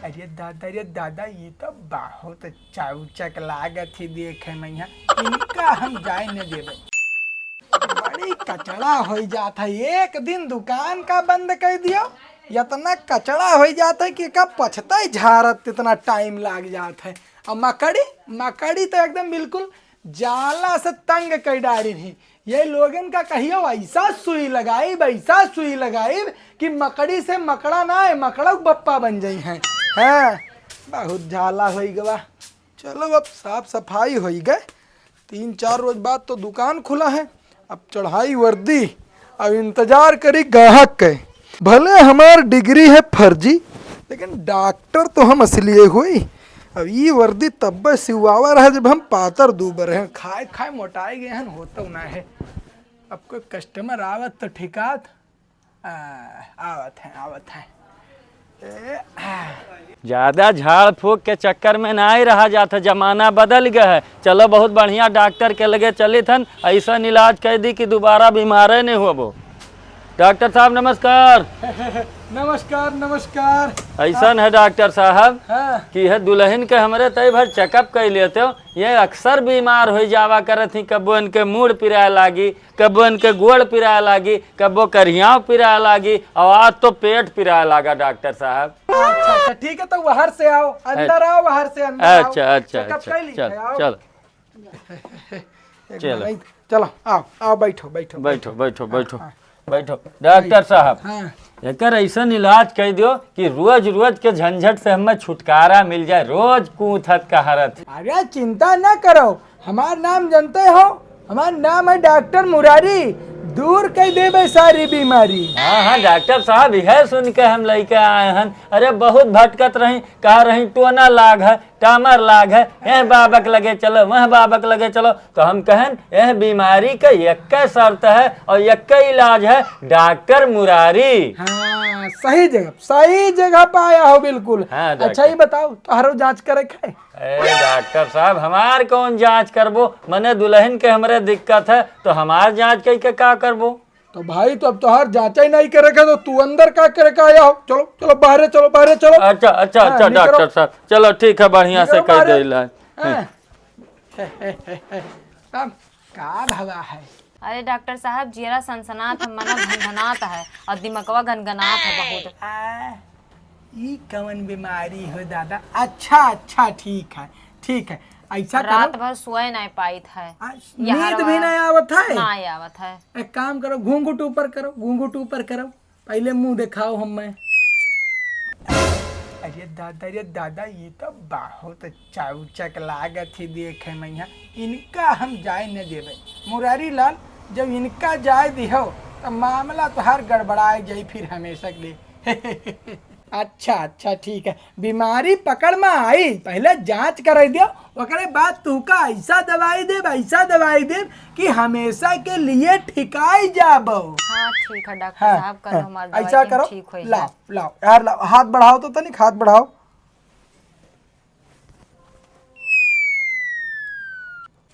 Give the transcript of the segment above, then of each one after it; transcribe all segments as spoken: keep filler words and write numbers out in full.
अरे दादा, अरे दादा, ये तो बहुत अच्छा उचक लागत ही देखे में यहाँ। इनका हम जाए न देबे। बड़ी कचड़ा होई जात है, एक दिन दुकान का बंद कर दियो, इतना कचड़ा होई जात है कि का पछताई झारत इतना टाइम लाग जात है। और मकड़ी, मकड़ी तो एकदम बिल्कुल जाला से तंग कर डारी ही। ये लोगन का कहियो ऐसा सुई लगाइब, ऐसा सुई लगाइब कि मकड़ी से मकड़ा ना है, मकड़ा के बप्पा बन जाई हैं। हाँ, बहुत झाला होई गवा। चलो, अब साफ सफाई होई गए, तीन चार रोज बाद तो दुकान खुला है, अब चढ़ाई वर्दी, अब इंतजार करी गाहक के। भले हमार डिग्री है फर्जी, लेकिन डॉक्टर तो हम असलिए होई। अब ई वर्दी तब्बे सिवावा रहा जब हम पातर दूबर हैं, खाए खाए मोटाए गए हैं, होतो ना है। अब कोई कस्टमर आवत तो ठिकात। आ, आवत है, आवत है। ए, आ। ज्यादा झाड़ फूक के चक्कर में नाहीं रहा जात है, जमाना बदल गया है। चलो, बहुत बढ़िया डॉक्टर के लगे चलित हन, ऐसन इलाज कर दी कि दोबारा बीमारे नहीं होबो। डॉक्टर साहब, नमस्कार। नमस्कार, नमस्कार। ऐसन है डॉक्टर साहब हाँ। कि है दुल्हन के हमरे तय भर चेकअप कर लेते हो, ये अक्सर बीमार हो जावा करत ही, कबो इनके मूड़ पिराए लागी, कबो इनके गोड़ पिराए लागी, कबो करियाव पिराए लागी, और आज तो पेट पिराए लागा डॉक्टर साहब। अच्छा, अच्छा, ठीक है, तो बाहर से आओ, अंदर अच्छा। आओ, बाहर से अंदर आओ। अच्छा, अच्छा, चेकअप अच्छा, कर लीजिए, चल, आओ। चल। एक चलो। मिनट, चलो, आओ, आओ, बैठो, बैठो, बैठो, बैठो। बैठो, हाँ, बैठो। हाँ। बैठो। डॉक्टर साहब, हाँ। एकर ऐसन इलाज कर दियो कि रोज रोज के झंझट से हमें छुटकारा मिल जाए, रोज कूथत कहरत। अरे चिंता न करो, हमार नाम जानते हो, हमार नाम है डॉक्टर मुरारी, दूर कर देबे सारी बीमारी। हाँ, हाँ, डॉक्टर साहब, यह सुन के हम लइके आए हन। अरे, बहुत भटकत रही, कहा रही, टोना लाग है, टामर लाग है, यह बाबक लगे चलो, वह बाबक लगे चलो। तो हम कहन, यह बीमारी का यक्के शर्त है और यक्के इलाज है, डॉक्टर मुरारी। हाँ, सही जगह, सही जगह पे आया हो बिल्कुल। हाँ, डॉक्टर। अच्छा, ये बताओ, तोहरो जांच करे के है? ए, डॉक्टर साहब, हमार कौन जांच करबो? मने दुल्हन के हमरे दिक्कत है, तो हमार जांच कई के का करबो? तो भाई, तो अब तोहार जांचा ही नहीं करे के, तो तू अंदर का करे के आया हो? चलो, चलो, बाहरे चलो, बाहरे चलो। अच्छा, अच्छा, हाँ, अच्छा, निकलो। डॉक्टर साहब, चलो, ठीक है, बढ़िया से निकलो कह बाहरे। दे इलाज। हाँ। तब का भवा है? अरे डॉक्टर साहब, जियरा सनसनात है, मना घनघनात है और दिमगवा गनगनात है बहुत। आ, ई कवन बीमारी हो दादा? अच्छा, अच्छा, ठीक है, ठीक है। ऐसा करो। रात भर सोए नहीं पाइत है। आ, यहाँ नींद भी रवा। नहीं आवत है? नहीं आवत है। एक काम करो, घूंघट ऊपर करो, घूंघट ऊपर करो, पहले मुंह दिखाओ हमें। अरे दादा, अरे दादा, ये तो बहुत अच्छा उचक लागत ही देखे में यहाँ। इनका हम जाए न देबे। मुरारी लाल, जब इनका जाए दिहो, तो मामला तोहार गड़बड़ाए जाई फिर हमेशा के लिए। अच्छा, अच्छा, ठीक है। बीमारी पकड़ में आई, पहले जांच कराई दियो, ओकरे बाद तू का ऐसा दवाई देब, ऐसा दवाई देब कि हमेशा के लिए ठिकाई जाबो। हाँ, ठीक है डॉक्टर हाँ, साहब, कल हाँ, हमार दवाई ऐसा के करो, ठीक हो लाओ, जाए। लाओ, यार, लाओ, हाथ बढ़ाओ तो तनिक, हाथ बढ़ाओ।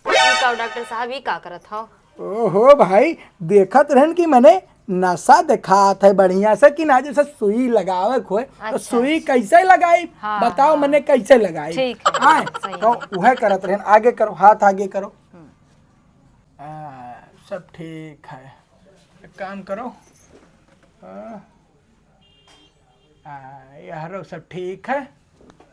ई का डॉक्टर साहब, ई का करत हो? ओहो भाई, देखत रहन कि मने नशा देखात है बढ़िया से कि ना, जैसे सुई लगावे के होए, तो अच्छा, सुई अच्छा। कैसे लगाई? हाँ, बताओ हाँ। मने कैसे लगाई? ठीक है, आए, सही तो है। उहे करत रहन। आगे करो, हाथ आगे करो। हम्म। आ, सब ठीक है, एक काम करो। आ, आ, यहरो सब ठीक है।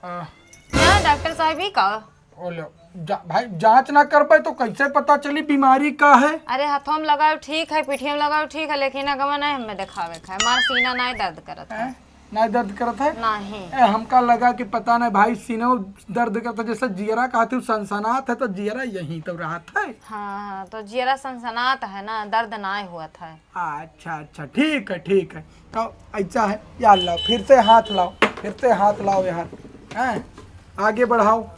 आ, हाँ, डॉक्टर साहब, ई का? ओ लो, जा, भाई, जांच ना कर पाए तो कैसे पता चली बीमारी का है? अरे, हाथों में लगाओ ठीक है, पीठियों में लगाओ ठीक है, लेकिन अगवा नहीं हमें देखावे का है, हमार सीना नहीं दर्द करत है। हैं? नहीं दर्द करत है? नहीं। ए, हमका लगा कि पता नहीं भाई, सीना दर्द करता, जैसे जियरा कहती हूँ सनसनात है, तो जियरा यहीं तो रहत है। हाँ, हाँ, तो जियरा सनसनात है ना, दर्द नहीं हुआ था। अच्छा, अच्छा, ठीक है, ठीक है। तो ऐसा है, यार लाओ, फिर से हाथ लाओ, फिर से हाथ लाओ यार। हैं? आगे बढ़ाओ।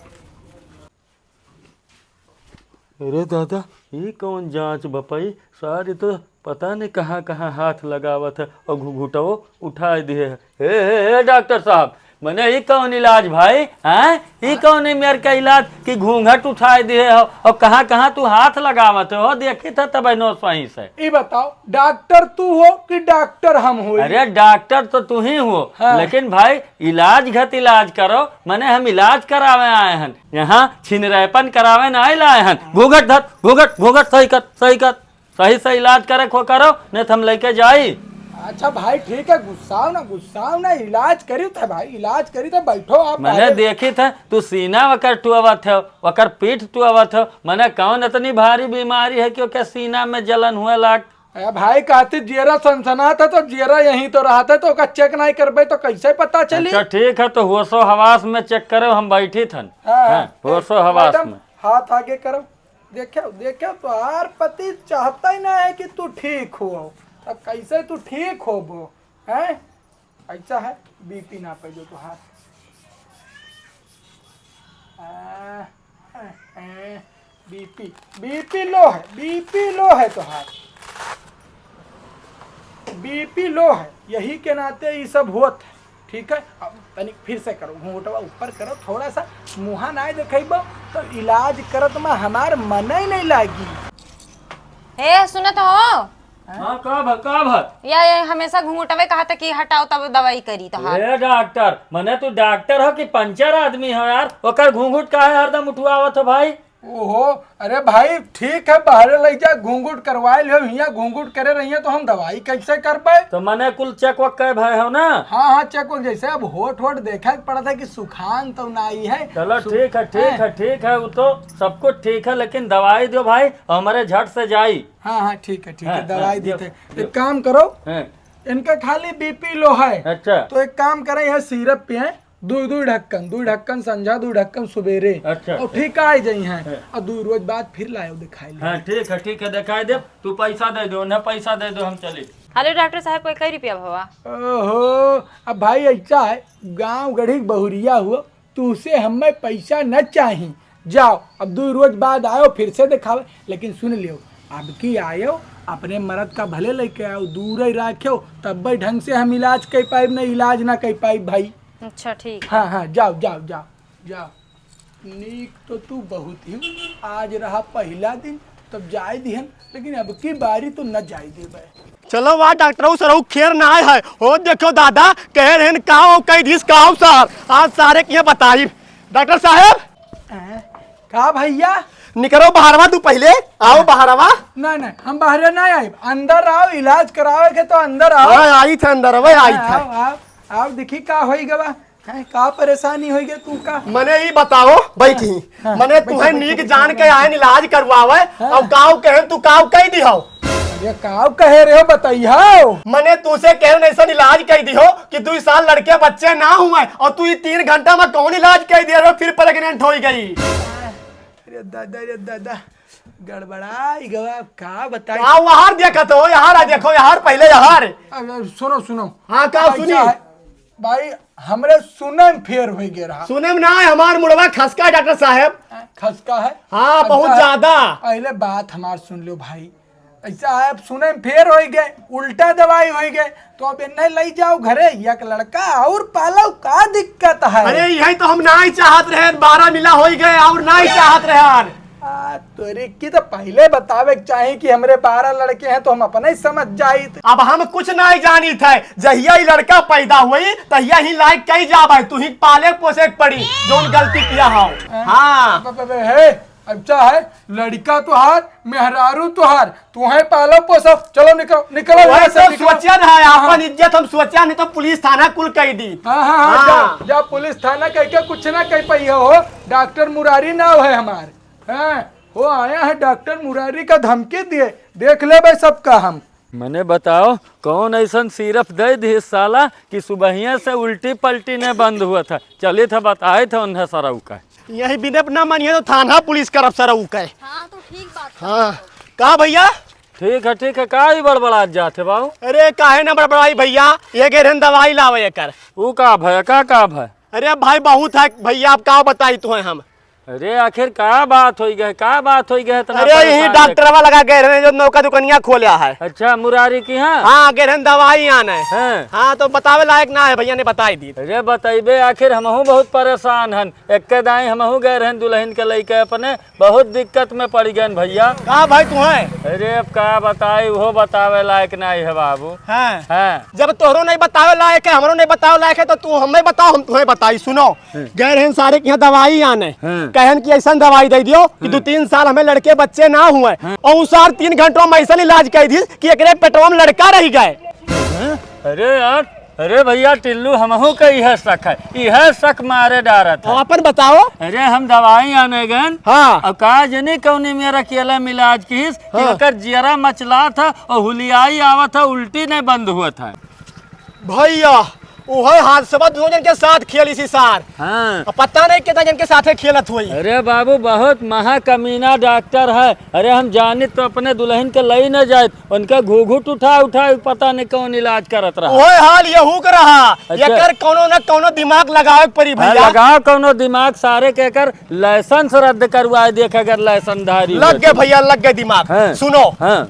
अरे दादा, ये कौन जांच बपई? सारे तो पता नहीं कहाँ कहाँ हाथ लगावत है और घुघुटवो उठाए दिए है। हे, हे, हे, डॉक्टर साहब, मने ई कौन इलाज भाई, हैं? ई कौन है मेर का इलाज कि घूंघट उठाए दिए हो और कहाँ कहाँ तू हाथ लगावत हो, देखी था तब नो सही से। ई बताओ, डॉक्टर तू हो कि डॉक्टर हम हो? अरे डॉक्टर तो तू ही हो, हाँ। लेकिन भाई इलाज घत इलाज करो, मने हम इलाज करावे आए हैं, यहाँ छिनरायपन करावे ना आए लाए हैं। घूंघट धर, घूंघट, घूंघट सही कर, सही कर। सही से इलाज करे को करो, नहीं तो हम लेके जाई। अच्छा भाई, ठीक है, गुस्साओ ना, गुस्साओ ना, इलाज करी थे भाई, इलाज करी थे, बैठो आप मने आगे। देखी थे, तू सीना वकर टुअवत हो, वकर पीठ टुअवत हो, मने कौन इतनी भारी बीमारी है कि ओके सीना में जलन हुए लाग? ए भाई, कहती जियरा सनसनात है तो जियरा यहीं तो रहत है, तो ओका चेक नहीं करबे तो कैसे पता चली? अच्छा ठीक है, तो होशो हवास में चेक करो, हम बैठी थन। हाँ, हाँ, हाँ। होशो हवास मैडम, में। हाथ आगे करो। देखो, देखो, तोहार पति चाहता ही ना है कि तू ठीक हो। अब कैसे तू ठीक होबो, हैं? ऐसा है, बीपी ना पै जो तोहार। आ, आ, आ, बीपी, बीपी लो है, बीपी लो है तोहार। बीपी लो है, यही के नाते ई सब होत है। ठीक है, अब तनी फिर से करो, घूंघटवा ऊपर करो, थोड़ा सा मुँहा नाय देखइबो तो इलाज करत में हमार मन ही नहीं लागी। ए, सुनत हो? हाँ, का भा, का भा? या, या हमेशा घूंघटवे कहत कि हटाओ तब दवाई करी तोहार। ए डॉक्टर, मने तू डॉक्टर हो कि पंचर आदमी हो यार? ओकर घूंघट काहे हरदम उठवावत हो भाई? ओहो, अरे भाई, ठीक है, बाहरे लइ जा, घूंघट करवाए लियो, हियाँ घूंघट करे रहिए तो हम दवाई कैसे कर पाए? तो मने कुल चेक वक करे भए हो ना? हाँ, हाँ, चेक वक, जैसे अब होठ वोट देखे के पड़त है कि सुखान तो नाई है। चलो, सु-, ठीक है, ठीक हैं? है, ठीक है, वो तो सब कुछ ठीक है, लेकिन दवाई दो भाई, हमारे झट से जाई। हाँ, हाँ, ठीक है, ठीक है, हाँ, दवाई हाँ, देते हैं। दियो, दियो। एक काम करो, हाँ। इनका खाली बीपी लो है। अच्छा। तो एक काम करें, यह सिरप पिए, दू, दू ढक्कन, दू ढक्कन संझा, दू ढक्कन सुबेरे। अच्छा, और अच्छा। ठीक आ जाई हैं। हाँ। और दू रोज बाद फिर लायो दिखाई ले। हाँ, ठीक है, ठीक है, दिखाई दे। तू पैसा दे दो, उन्हें पैसा दे दो, हम चली। हेलो डॉक्टर साहब, कोई कई रुपया भवा? ओहो, अब भाई ऐसा है, गाँव गढ़ी के बहुरिया हुआ, तू से हमें पैसा न चाही। जाओ, अब दू रोज बाद आयो, फिर से दिखावे। लेकिन सुन लियो, अब की आयो, अपने मरद का भले लेके आओ, दूर ही राख्यो, तब भी ढंग से हम इलाज कर पाइब, न इलाज ना कर पाइब भाई। अच्छा, ठीक। हाँ, हाँ, जाओ, जाओ, जाओ, जाओ। नीक तो तू बहुत ही, आज रहा पहिला दिन, तब जाए दिहन, लेकिन अब की बारी तो न जाए देबे। चलो वाह डॉक्टरऊ सरऊ खेर ना आए है। हो देखो दादा, कहे रहन का हो कह दिस का हो सार, आज सारे के बताई। डॉक्टर साहब। हैं? का भैया? निकरो बाहरवा तू पहिले, आओ बाहरवा। नहीं, नहीं, हम बाहरे ना आइब, अंदर आओ, इलाज करावे के तो अंदर आओ। हाँ, आई थे अंदर, वही आई हाँ, थे। आओ, आओ, आओ, देखी का होई गवा। हैं, का परेशानी होई गई तू का? मने ई बताओ, बैठी। हाँ, मने बैठो, तुहे बैठो, नीक बैठो, जान बैठो। के आयन इलाज करवावे, हाँ। और काव कहे तू काव कह दिहो? अरे काव कहे रहे हो, बताइयो। मने तू से कहे ऐसा इलाज कह दिहो कि दू साल लड़के बच्चे ना हुए और तू ये तीन घंटा में कौन इलाज कह दिया रहो, फिर प्रेग्नेंट हो गई। अरे दादा, अरे दादा, गड़बड़ाई गवा, का बताई? का वहार देखत हो? यहाँ आ देखो, यहाँ पहले यहाँ। अरे सुनो, सुनो। हाँ, का ऐसा सुनी? है, भाई, हमरे सुने में फेर होई गए रहा। सुने में ना है, हमार मुड़वा खसका है, डॉक्टर साहब। खसका है? हाँ, अब बहुत का-, ज्यादा। पहले बात हमार सुन लो भाई, ऐसा है, अब सुने में फेर होई गए, उल्टा दवाई होई गए, तो अब इन्हें ले जाओ घरे, एक लड़का और पालो, का दिक्कत है? अरे, यही तो हम ना ही चाहत रहे, बारह मिला होई गए और ना ही चाहत रहे। आ, तोरे की तो पहले बतावे के चाही कि हमरे बारह लड़के हैं तो हम अपने ही समझ जाइत। अब हम कुछ नहीं जानित है, जहिया ही लड़का पैदा हुई तहिया ही लायक कही जाबे, तू ही पाले पोसे के पड़ी, जोन गलती किया हो। हाँ। ब-, ब-, ब-, हे, अच्छा है, लड़का तोहार, मेहरारू तोहार, तू है पालो पोसो, चलो निकलो, निकलो वही यहाँ से, तो निकलो। सोचा ना है, हाँ। अपन इज्जत हम सोचा नहीं तो पुलिस थाना कुल कह दी। हाँ, हाँ, हाँ, हाँ। जा, जा पुलिस थाना कह के कुछ ना कह पाई हो, डॉक्टर मुरारी नाव है हमार। हैं? हो आया है डॉक्टर मुरारी का धमकी दिए, देख लेबे सबका हम। मने बताओ, कौन ऐसन सिरप दे दिस साला कि सुबहिया से उल्टी पलटी ने बंद हुआ था? चलित है बताइत है उन्हें सरऊ का। यही बिने ना मानिए तो थाना पुलिस करब सरऊ का। हाँ, तो ठीक बात है। हाँ, का भैया? ठीक है, ठीक है, का ही बड़बड़ात जात है बाबू? अरे काहे ना बड़बड़ाई भैया, ये कह रहे दवाई लावे एकर। ऊ का भय, का, का भय? अरे भाई बहुत है भैया, अब का बताई तुहे हम। अरे, आखिर का बात होई गए, का बात होई गए इतना अरे, यही परेशान डॉक्टरवा लगा गए रहे, जो नौका दुकनिया खोला है। अच्छा, मुरारी की, हाँ? हाँ, गए रहे दवाई आने। हाँ। हाँ, तो बतावे लायक ना है, भैया ने बताई दी। अरे, बतइबे, आखिर हमहू बहुत परेशान हन। एक्के दाई हमहू गए रहन दुलहिन के लइके अपने, बहुत दिक्कत में पड़ गए भैया। का भाई तू है? अरे, अब का बताई, उहो बतावे लायक नाहीं है बाबू। हाँ। हाँ। जब तोहरो नहीं बतावे लायक है, हमरो नहीं बतावे लायक है, तो तू हमें बताओ, हम तुम्हें बताई। सुनो, हाँ। गए रहन सारे के यहाँ दवाई आने। हाँ। कहन कि ऐसन दवाई दे दियो कि हाँ। दो तीन साल हमें लड़के बच्चे ना हुए। हाँ। और उ सार तीन घंटों में ऐसन इलाज कर दी कि एकरे पेटवा में लड़का रह गए। हाँ? अरे यार, अरे भैया टिल्लू, हमहू का इहे शक है, इहे शक मारे डारत है। अपन बताओ। अरे हम दवाई आने गन, हाँ। और का जनी कौनी मेरा केला मिलाज किस कि हाँ। ओकर जियरा मचला था और हुलियाई आवत है, उल्टी नहीं बंद हुआ था। भैया, उहे हादसवा दोनों जन के साथ खेली सी सार। हाँ। अब पता नहीं कितना जन के साथे खेलत होई। अरे बाबू, बहुत महा कमीना डॉक्टर है। अरे हम जानित तो अपने दुलहिन के लई न जाइत, उनका घूघूट उठा उठा पता नहीं कौन इलाज करत रहा। ओए हाल यहू के रहा। अच्छा। एकर कौनो न कौनो दिमाग लगावे के पड़ी हाँ, भैया। लगाओ कौनो दिमाग, सारे के एकर लाइसेंस रद्द करवाए देख, अगर लाइसेंस धारी लग हो गए तो। भैया, लग गए दिमाग। हाँ। सुनो। हाँ।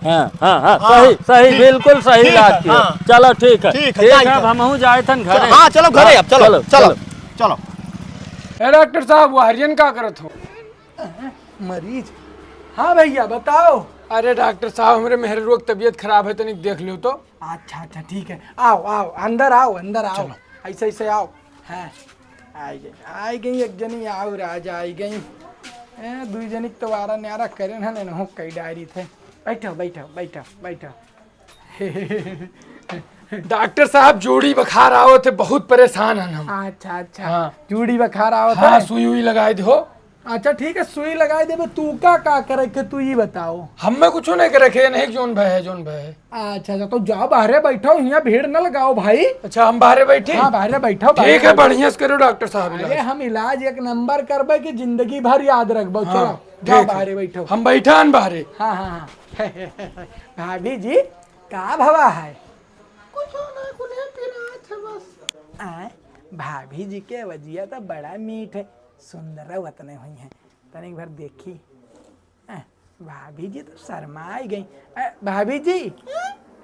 हाँ, हाँ, हाँ, हाँ, सही, सही, ठीक, बिल्कुल सही ठीक है, इलाज किया। हाँ। चलो, ठीक है। ठीक है, ठीक जाइए है, अब। हमहू जाए थन घरे। हाँ, चलो घरे हाँ, अब, चलो, चलो, चलो, चलो। चलो। ए डॉक्टर साहब, वो हरियन का करत हो? मरीज? हाँ भैया, बताओ। अरे डॉक्टर साहब, हमरे मेहररुआ के तबीयत खराब है, तनिक देख लियो तो। अच्छा, अच्छा, ठीक है, आओ, आओ, अंदर आओ, अंदर आओ। चलो। ऐसे, ऐसे आओ। हाँ, आई गई, आई गई एक जनी, आओ राजा, आई गई। ए, दुई जनी के तो वारा न्यारा करेन हन, एनहू कई डायरी थे। बैठो, बैठो, बैठो, बैठो। डॉक्टर साहब, जोड़ी बुखार आवत है, बहुत परेशान हन हम। अच्छा, अच्छा। हाँ। जोड़ी बुखार आवत हाँ, है। सुई उई लगाई दो। अच्छा, ठीक है, सुई लगाई देबे। तू का, का करे के, तू ई बताओ। हमें कुछो नहीं करे के, नहीं, जोन भय है, जोन भय है। अच्छा, अच्छा, तो जाओ बाहरे बैठो, हियाँ भीड़ न लगाओ भाई। अच्छा, हम बाहरे बैठे? हाँ, बाहरे बैठो, ठीक बाहरे है, बैठो। बढ़िया से करो डॉक्टर साहब अरे, इलाज। हम इलाज एक नंबर करबे कि जिंदगी भर याद रखबो। हाँ, चलो, जाओ ठीक है। बाहरे बैठो। हम बैठा हन बाहरे। हाँ, हाँ, हाँ। भाभी जी, का भवा है? कुछ ना, कुल पिरात है बस। आय, भाभी जी के वजिया तो बड़ा मीठ है, सुंदर वतने हुई हैं। तनिक भर देखी। अ, भाभी जी तो शर्माई गई। अ, भाभी जी,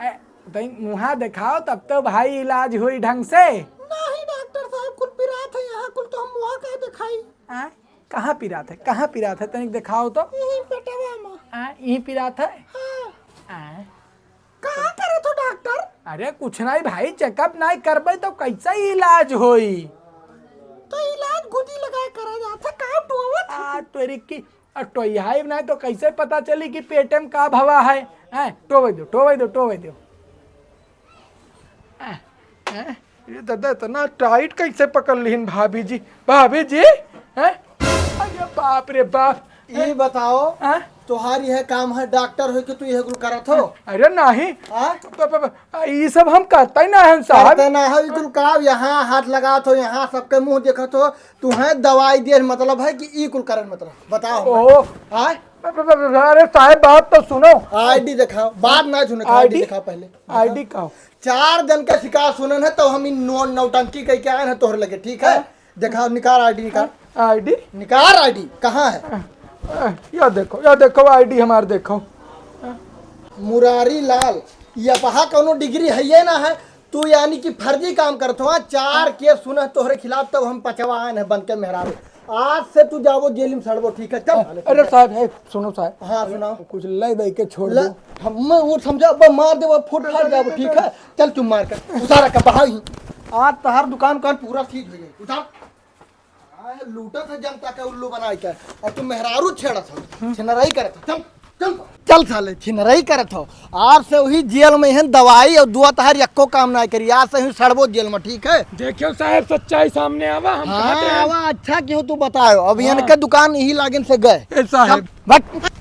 अ, तनी मुहा दिखाओ, तब तो भाई इलाज होई ढंग से। नहीं डॉक्टर साहब, कुल पिरात है यहाँ, कुल तो हम मुहा का दिखाई। आ, कहाँ पिरात है, कहाँ पिरात है, तनिक दिखाओ तो। यही पेटवा में। आ, यही पिरात है? हाँ। आ। कहाँ करत हो डॉक्टर? अरे कुछ नहीं भाई, चेकअप नहीं करबे तो कैसे इलाज होई? तो इलाज गुदी लगाए करा जात है, का टोवत है? आ, तोरी की, आ, टोइहाई नहीं तो कैसे पता चली कि पेटे में का भवा है? हैं, टोवे दो, टोवे दो, टोवे दो। आ, हैं? ये दादा इतना टाइट कैसे पकड़ लिहिन भाभी जी? भाभी जी? हैं? अरे बाप रे बाप। ई बताओ, हाँ? तोहार यह काम है, डॉक्टर हो के तू यह कुल करत हो? अरे नहीं। हाँ? प-, प-, प-, ई सब हम करता ही ना है साहब। करते ना हो, ई कुल का यहाँ हाथ लगात हो, यहाँ सबके मुंह देखत हो, तू है दवाई दे मतलब है कि ई कुल करन मतलब? बताओ। ओहो। हाँ? प-, प-, प-, अरे साहब, बात तो सुनो। आईडी दिखाओ, बात ना सुनो, आईडी आईडी? दिखाओ पहले। आईडी का? चार दिन का शिकायत सुनन है, तो हम इन नौ-, नौटंकी कह के आए हैं तोहरे लगे, ठीक है? हाँ। दिखाओ, निकाल आईडी निकाल। आईडी? निकाल आईडी, कहाँ है? अ, या देखो, या देखो आईडी हमार देखो। मुरारी लाल, ये पहा कौनो डिग्री है ये ना है, तू यानी कि फर्जी काम करत हो। हाँ, चार केस सुनह तोहरे खिलाफ, तब हम पचवा आए हैं बन के मेहरारू। आज से तू जाबो जेल में सड़बो, ठीक है? चल। अरे साहब, हे, सुनो साहब। हाँ, सुनाओ। कुछ ले दे के छोड़ ले, दो। हम, मैं वो समझा, अब मार दे, वो फुट फाड़ जाबो, ठीक है? चल, चुप मार कर, उतारा का बहाई। आज तहार दुकान, दुकान पूरा सीज हो जाए, उतार। हाँ, लूटत है जनता का उल्लू बनाए के, और तू मेहरारू छेड़त हो, छिनराई करत हो, चल, चल, चल साले, छिनराई करत हो। आज से वही जेल में है दवाई और दुआ तहार यक्को काम ना करी, आज से ही सड़बो जेल में, ठीक है? देखियो साहब, सच्चाई सामने आवा, हम हाँ, कहते हैं। आवा, अच्छा क्यों तू बताओ, अब हाँ। इनके दुकान यही लागिन से गए। ए साहब। चल, बट।